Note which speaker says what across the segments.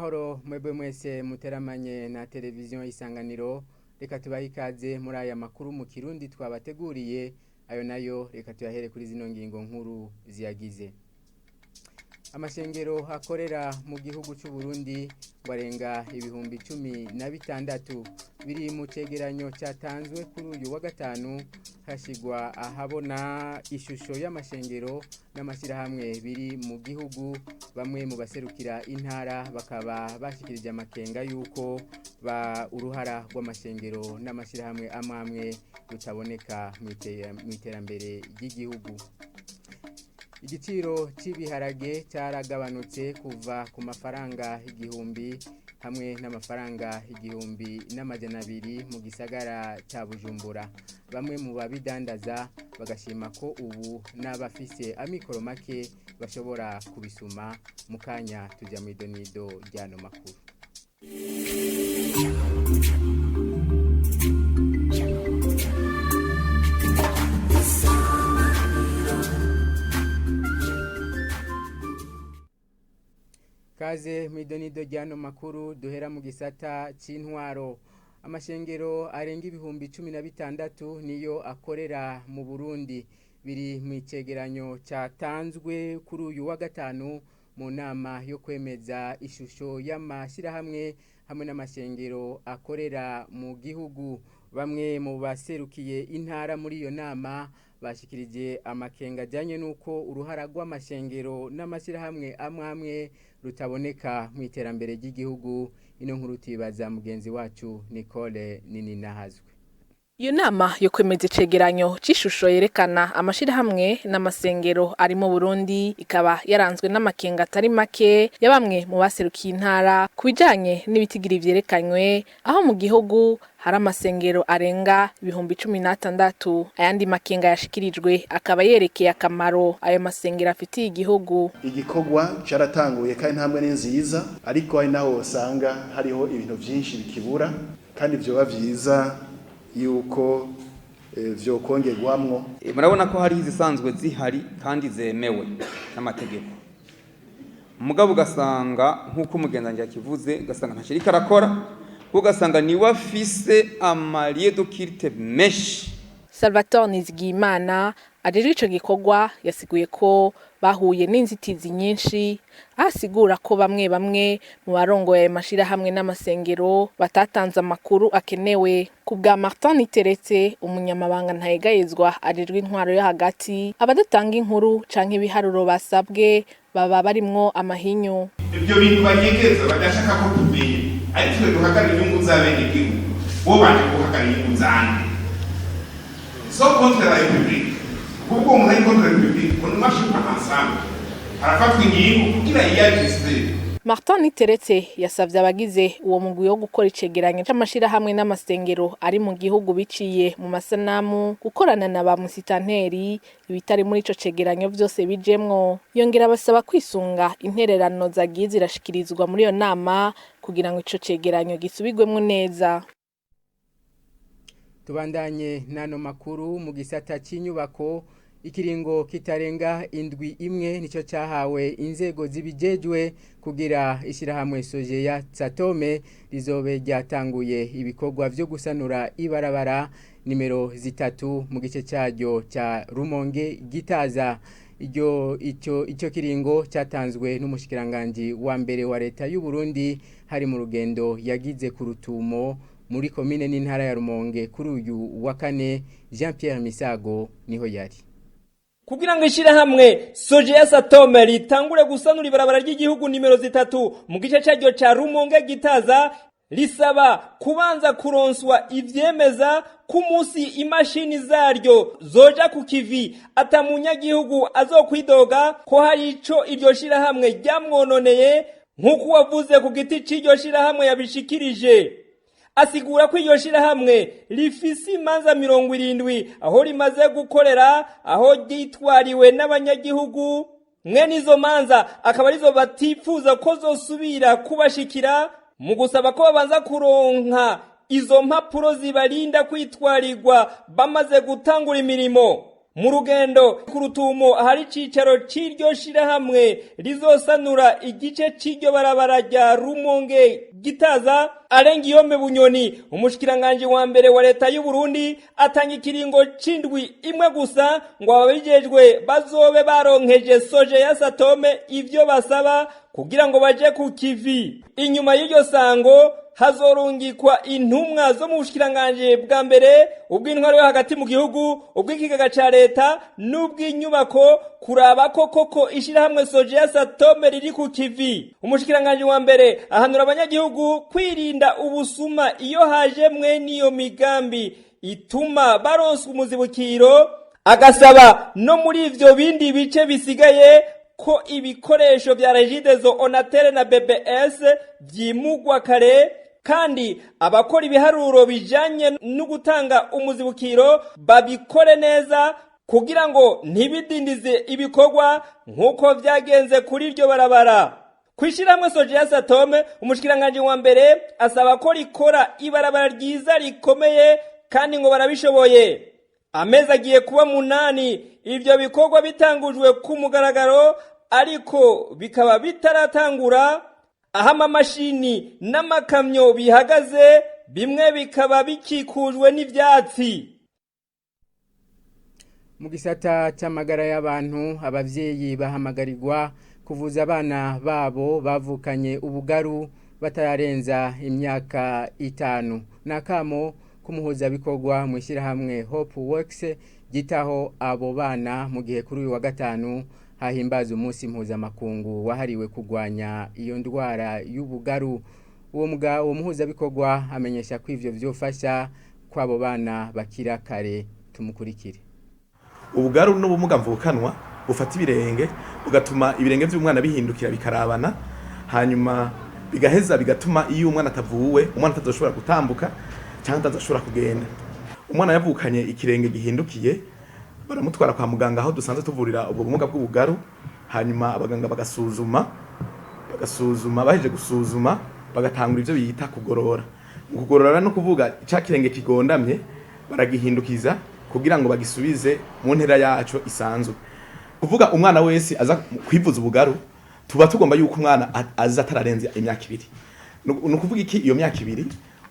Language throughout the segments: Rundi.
Speaker 1: Amahoro mwebwe mwese muteramanye na televiziyo Isanganiro, reka tubahe ikaze muri aya makuru mu Kirundi twabateguriye. Ayo nayo reka tuyahere kuri zino ngingo nkuru ziyagize. Amashengero akorera mu gihugu c'u Burundi warenga 16,000 biri mu cegeranyo cyatanzwe kuri uyu wa gatanu, hashigwa ahabona ishusho y'amashengero n'amashyirahamwe biri mu gihugu. Bamwe mu baserukira intara bakaba bashikirije amakenga yuko ba uruhara rw'amashengero n'amashyirahamwe amwe rutaboneka mu iterambere ry'igihugu. Igiciro cy'ibiharage cyaragabanutse kuva ku mafaranga 1000 hamwe n'amafaranga 1200 mu gisagara cya Bujumbura. Bamwe mu babidandaza bagashima ko ubu n'abafise amikoro make bashobora kubisuma. Mu kanya tujya mu idonido ry'ano makuru. Kaze mwidonido ryano makuru duhera mu gisata c'intwaro. Amashengero arenga 16,000 niyo akorera mu Burundi, biri mu cegeranyo cyatanzwe kuri uyu wa gatanu mu nama yo kwemeza ishusho y'amashirahamwe hamwe n'amashengero akorera mu gihugu. Bamwe mu baserukiye intara muri iyo nama bashikirije amakenga ajyanye n'uko uruhara rw'amashengero n'amashyirahamwe amwe amwe rutaboneka mu iterambere ry'igihugu. Ino nkuru tuyibaza mugenzi wacu Nicole Nininahazwe.
Speaker 2: Iyo nama yo kwemeza icegeranyo c'ishusho yerekana amashirahamwe n'amasengero ari mu Burundi ikaba yaranzwe n'amakenga atari make ya bamwe mu baserukiye intara ku bijanye n'ibitigiri vyerekanywe, aho mu gihugu hari amasengero arenga 16,000. Ayandi makenga yashikirijwe akaba yerekeye akamaro ayo masengero afitiye igihugu.
Speaker 3: Igikorwa caratanguye kandi intambwe ni nziza, ariko hari naho usanga hariho ibintu vyinshi bikibura, kandi vyoba vyiza yuko vyokongerwamwo.
Speaker 4: Murabona ko hari izisanzwe zihari kandi zemewe n'amategeko, mugabo ugasanga nk'uko umugenzi yakivuze, ugasanga ntacyo arakora, ugasanga niwe afise amaliye de culte menshi.
Speaker 2: Salvatore Nizigiyimana ajejwe ico gikorwa yasiguye ko bahuye n'inzitizi nyinshi, asigura ko bamwe bamwe mu barongoye ayo mashirahamwe n'amasengero batatanze amakuru akenewe. Ku bwa Martin Niteretse, umunyamabanga ntayegayezwa ajejwe intwaro yo hagati, abadatanga inkuru canke ibiharuro basabwe baba barimwo amahinyu.
Speaker 5: Ibyo bintu banyegeza badashaka ko tumenya, ariko twe duhagarara inyungu z'abenegihugu, bo banje guhagarara inyungu zande so contre la République. Kuko umuntu ari contre la République, on ne marche pas ensemble. Harafatwa ingingo kugira yiyajiste.
Speaker 2: Martin Niteretse yasavye abagize uwo mugwi wo gukora icegeranyo c'amashirahamwe n'amasengero ari mu gihugu biciye mu masanamu gukorana na ba musitanteri ibitari muri ico cegeranyo vyose bijemwo. Yongera basaba kwisunga intererano zagiye zirashikirizwa muri iyo nama kugira ngo ico cegeranyo gisubirwemwo neza.
Speaker 1: Tubandanye nano makuru mu gisata c'inyubako. Ikiringo kitarenga indwi imwe nico cyahawe inzego zibijejwe kugira ishirahamwe Sojeya Tsatome rizobe ryatanguye ibikorwa vyo gusanura ibarabara nimero 3 mu gice cyaryo cya Rumonge Gitaza. Icyo kiringo cyatanzwe n'umushikiranganje wa mbere wa leta y'u Burundi hari mu rugendo yagize ku Rutumo muri komine n'intara ya Rumonge kuri uyu wa kane. Jean Pierre Misago niho yari.
Speaker 6: Kugira ngo ishirahamwe Sojeya Satome ritangure gusanura ibarabara ry'igihugu nimero 3 mu gice cyaryo ca Rumonge Gitaza, risaba kubanza kuronswa ivyemeza ku munsi imashini zaryo zoja ku kivi, ata munyagihugu azokwidoga ko hari ico iryo shirahamwe ryamwononeye, nk'uko wavuze ku giti c'iryo shirahamwe yabishikirije. Asigura ko iryo shirahamwe rifise imanza 70 aho rimaze gukorera, aho ryitwariwe n'abanyagihugu. Mwene izo manza akaba arizo batifuza ko zosubira kubashikira, mu gusaba ko babanza kuronka izo mpapuro zibarinda kwitwarirwa bamaze gutangura imirimo. Mu rugendo ku Rutumo ahari icicaro c'iryo shirahamwe rizosanura igice c'iryo barabara rya Rumonge Gitaza, Arengiyome Bunyoni, umushikiranganje wa mbere wa leta y'u Burundi, atanga ikiringo c'indwi imwe gusa ngo ababijejwe bazobe baronkeje Soje ya Satome ivyo basaba kugira ngo baje ku kivi. Inyuma y'iryo sango hazorungikwa intumwa zo mu bushikiranganje bwa mbere, ubw'intwaro yo hagati mu gihugu, ubw'ikigega ca leta n'ubw'inyubako, kuraba ko koko ishirahamwe Soje ya Satome riri ku kivi. Umushikiranganje wa mbere ahanura abanyagihugu kwirinda ubusuma iyo haje mwe n'iyo migambi ituma baronswa umuzibukiro, agasaba no muri ivyo bindi bice bisigaye ko ibikoresho vya Regideso, Onatel na BBS vyimugwa kare, kandi abakora ibiharuro bijanye no gutanga umuzibukiro babikore neza kugira ngo ntibidindize ibikorwa nk'uko vyagenze kuri iryo barabara. Kwishirahamwe Soje Satome, umushikiranganje wa mbere asaba ko rikora ibarabara ryiza rikomeye, kandi ngo barabishoboye. Amezi agiye kuba 8 ivyo bikorwa bitangujwe ku mugaragaro, ariko bikaba bitaratangura, aho amamashini n'amakamyo bihagaze, bimwe bikaba bikikujwe n'ivyatsi.
Speaker 1: Mu gisata cy'amagara y'abantu, abavyeyi bahamagarirwa kuvuza abana babo bavukanye ubugaru batararenza imyaka 5. Nakamo k'umuhuzabikorwa mu ishyirahamwe Hope Works gitaho abo bana, mu gihe kuri uyu wa gatanu hahimbaza umunsi mpuzamakungu wahariwe kurwanya iyo ndwara y'ubugaru. Uwo muhuzabikorwa amenyesha ko ivyo vyofasha kw'abo bana bakira kare. Tumukurikire.
Speaker 7: Ubugaru n'ubumuga mvukanwa bufata ibirenge, bugatuma ibirenge by'umwana bihindukira bikarabana, hanyuma bigaheza bigatuma iyo umwana atavuwe, umwana atazoshobora gutambuka cyangwa atazoshobora kugenda. Umwana yavukanye ikirenge gihindukiye, baramutwara kwa muganga aho dusanzwe tuvurira ubwo bumuga bw'ubugaru, hanyuma abaganga bagasuzuma. Baheje gusuzuma, bagatangura ibyo bita kugorora. Mu kugorora no kuvuga cya kirenge kigondamye baragihindukiza kugira ngo bagisubize mu ntera yaco isanzwe. Kuvuga umwana wese aza kwivuza ubugaru, tuba tugomba yuko umwana aza atararenze imyaka 2. Ni ukuvuga iki? Iyo myaka 2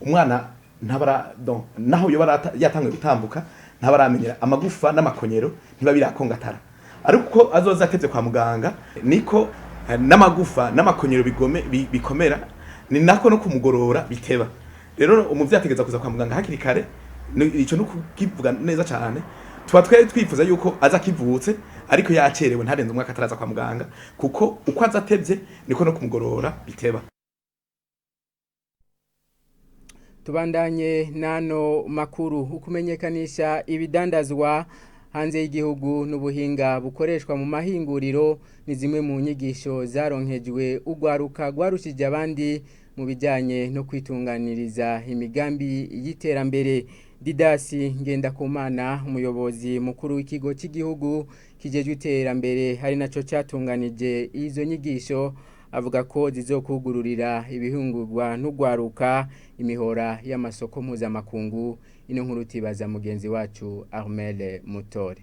Speaker 7: umwana ntabara, donc naho yoba yatanguye gutambuka, ntabaramenyera amagufa n'amakonyero, ntiba birakongatara. Ariko uko azoza atevye kwa muganga, niko n'amagufa n'amakonyero bigome bikomera, ni nako no kumugorora biteba. Rero umuvyeyi ategeza kuza kwa muganga hakiri kare. Ico no kukivuga neza cyane, tuba twari twifuza yuko aza kivutse, ariko yacerewe ntarenze umwaka ataraza kwa muganga, kuko uko aza atevye niko no kumugorora biteba.
Speaker 1: Tubandanye nano makuru. Ukumenyekanisha ibidandazwa hanze y'igihugu n'ubuhinga bukoreshwa mu mahinguriro ni zimwe mu nyigisho zaronkejwe urwaruka rwarushije abandi mu bijyanye no kwitunganiriza imigambi y'iterambere. Didasi Ngendakumana, umuyobozi mukuru w'ikigo cy'igihugu kijejwe iterambere, hari naco cyatunganije izo nyigisho, avuga ko zizokugururira ibihungurwa n'urwaruka imihora y'amasoko mpuzamakungu. Ino nkuru tibaza mugenzi wacu Armel Mutore.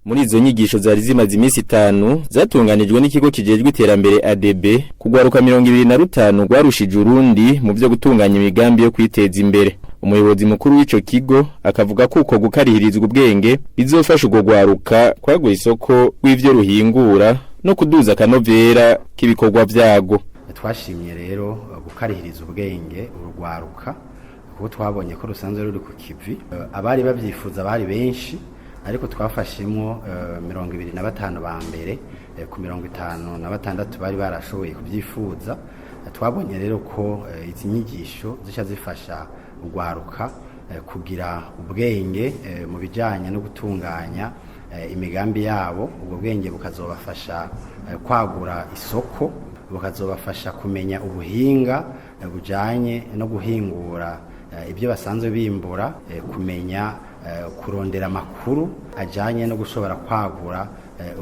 Speaker 8: Muri izo nyigisho zari zimaze iminsi 5 zatunganijwe n'ikigo kijejwe iterambere ADB, kugwaruka 25 rwarushije urundi mu byo gutunganya imigambi yo kwiteza imbere. Umuyobozi mukuru w'ico kigo akavuga ko uko gukarihirizwa ubwenge bizofasha urwo rwaruka kwagura isoko rw'ivyo ruhingura no kuduza akanovera k'ibikorwa vyago.
Speaker 9: Twashimye rero gukarihiriza ubwenge urugwaruka, kuko twabonye ko rusanzwe ruri ku kivi. Abari babyifuza bari benshi, ariko twafashemo 25 ba mbere ku 56 bari barashoboye kubyifuza. Twabonye rero ko izi nyigisho zica zifasha urwaruka kugira ubwenge mu bijyanye no gutunganya imigambi yabo. Ubwo bwenge bukazobafasha kwagura isoko, bukazobafasha kumenya ubuhinga bujyanye no guhingura ibyo basanzwe bimbura, kumenya kurondera amakuru ajyanye no gushobora kwagura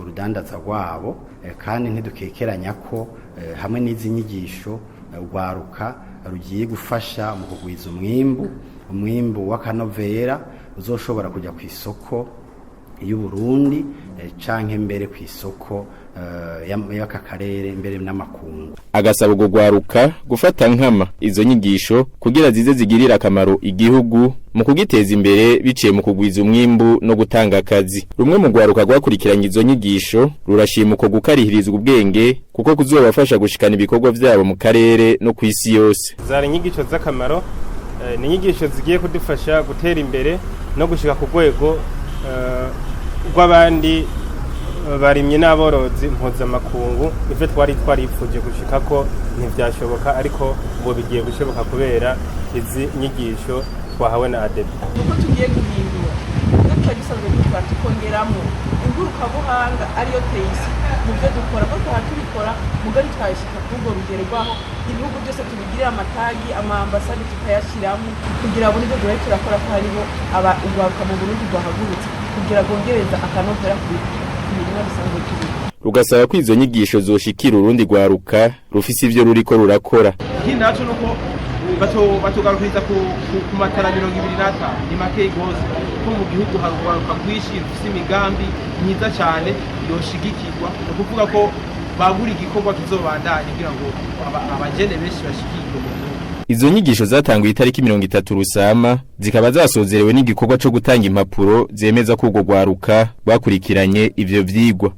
Speaker 9: urudandaza rwabo. Kandi ntidukekeranya ko hamwe n'izi nyigisho urwaruka rugiye gufasha mu kugwiza umwimbu w'akanovera uzoshobora kujya ku isoko y'u Burundi canke mbere ku isoko y'aka karere mbere n'amakungu.
Speaker 8: Agasaba urwo rwaruka gufata nkama izo nyigisho kugira zize zigirire akamaro igihugu mu kugiteza imbere biciye mu kugwiza umwimbu no gutanga akazi. Rumwe mu rwaruka rwakurikiranye izo nyigisho rurashima uko gukarihirizwa ubwenge kuko kuzobafasha gushikana ibikorwa vyabo mu karere no ku isi yose.
Speaker 10: Zari inyigisho z'akamaro, ni inyigisho zigiye kudufasha gutera imbere no gushika ku rwego rw'abandi barimye n'aborozi mpuzamakungu. Ivyo twari twarifuje gushika ko ntivyashoboka, ariko ubu bigiye gushoboka kubera izi nyigisho twahawe na ADB.
Speaker 11: Uko tugiye guhindura ibyo twari dusanzwe dukora, tukongeramo ingurukabuhanga ariyo teyisi mu byo dukora, ko twaba tubikora mugari twayishika kuri urwo rugero rwaho ibihugu byose tubigirira amatagi, amaambasade tukayashyiramo, kugira ngo nibyo duhore turakora, ko hariho urwaruka mu Burundi rwahagurutse kugira rwongereza akanovera ku mirima dusanzwe turimo.
Speaker 8: Rugasaba ko izo nyigisho zoshikira urundi rwaruka rufise ivyo ruriko rurakora.
Speaker 12: Ikindi naco nuko batogarukiriza ku matara 25, ni make gose, ko mu gihugu hari urwaruka rwinshi rufise imigambi myiza cyane yoshigikirwa. Ni ukuvuga ko bagura igikorwa kizobandanya kugira ngo abajene benshi bashikirwe mu gihugu.
Speaker 8: Izo nyigisho zatanguye itariki 30 Rusama, zikaba zasozerewe n'igikorwa co gutanga impapuro zemeza ko urwo rwaruka rwakurikiranye ivyo vyigwa.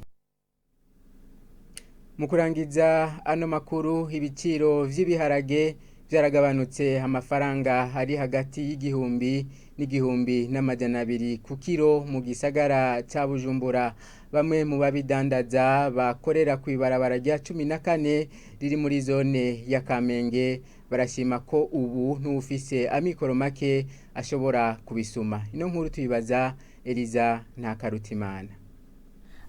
Speaker 1: Mu kurangiza ano makuru, ibiciro vy'ibiharage byaragabanutse, amafaranga ari hagati y'1000 n'1200 ku kiro mu gisagara ca Bujumbura. Bamwe mu babidandaza bakorera ku ibarabara rya 14 riri muri zone ya Kamenge barashima ko ubu n'ufise amikoro make ashobora kubisuma. Ino nkuru tuyibaza Eliza Ntakarutimana.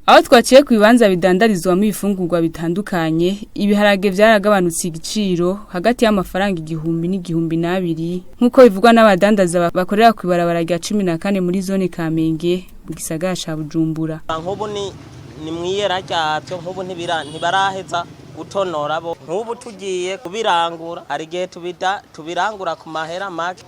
Speaker 13: Aho twaciye ku bibanza bidandarizwamo ibifungurwa bitandukanye, ibiharage vyaragabanutse igiciro hagati y'amafaranga 1000 n'1200, nk'uko bivugwa n'abadandaza bakorera ku ibarabara rya 14 muri zone Kamenge mu gisagara ca Bujumbura.
Speaker 14: Nk'ubu ni mwiyera ryavyo, nk'ubu ntibaraheza gutonora bo, nk'ubu tugiye kubirangura hari igihe tubirangura ku mahera make.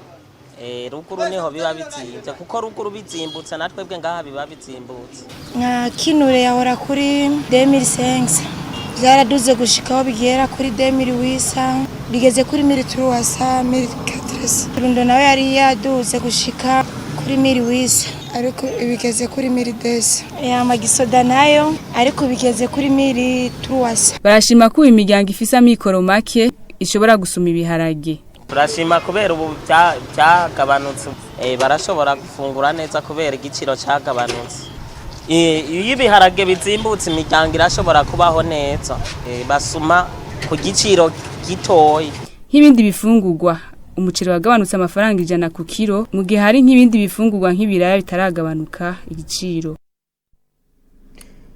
Speaker 14: Ruguru niho biba bizimbye, kuko ruguru bizimbutse natwebwe ngaha biba bizimbutse.
Speaker 15: Nka kinure yahora kuri 2005, byaraduze gushikaho bigera kuri 2008, bigeze kuri 1300, 1400. Rundo nawe yari yaduze gushika kuri 1800, ariko bigeze kuri 1200. Ya magisoda nayo ariko bigeze kuri 1300.
Speaker 13: Barashima ko imiryango ifise amikoro make ishobora gusuma ibiharage.
Speaker 14: Turashima kubera ubu byagabanutse, barashobora gufungura neza kubera igiciro cyagabanutse. Iyo ibiharage bizimbutse imiryango irashobora kubaho neza, basuma ku giciro gitoyi.
Speaker 13: Nk'ibindi bifungurwa, umuceri wagabanutse amafaranga 100 ku kiro, mu gihe hari nk'ibindi bifungurwa nk'ibiraya bitaragabanuka igiciro.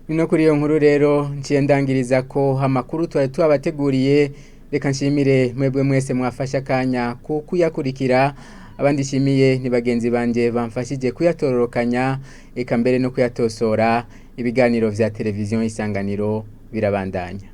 Speaker 1: Nino kuri iyo nkuru rero nciye ndangiriza ko amakuru twari tubateguriye. Reka nshimire mwebwe mwese mwafashe akanya ku kuyakurikira. Abandi nshimiye ni bagenzi banje bamfashije kuyatororokanya eka mbere no kuyatosora. Ibiganiro vya televiziyo Isanganiro birabandanya.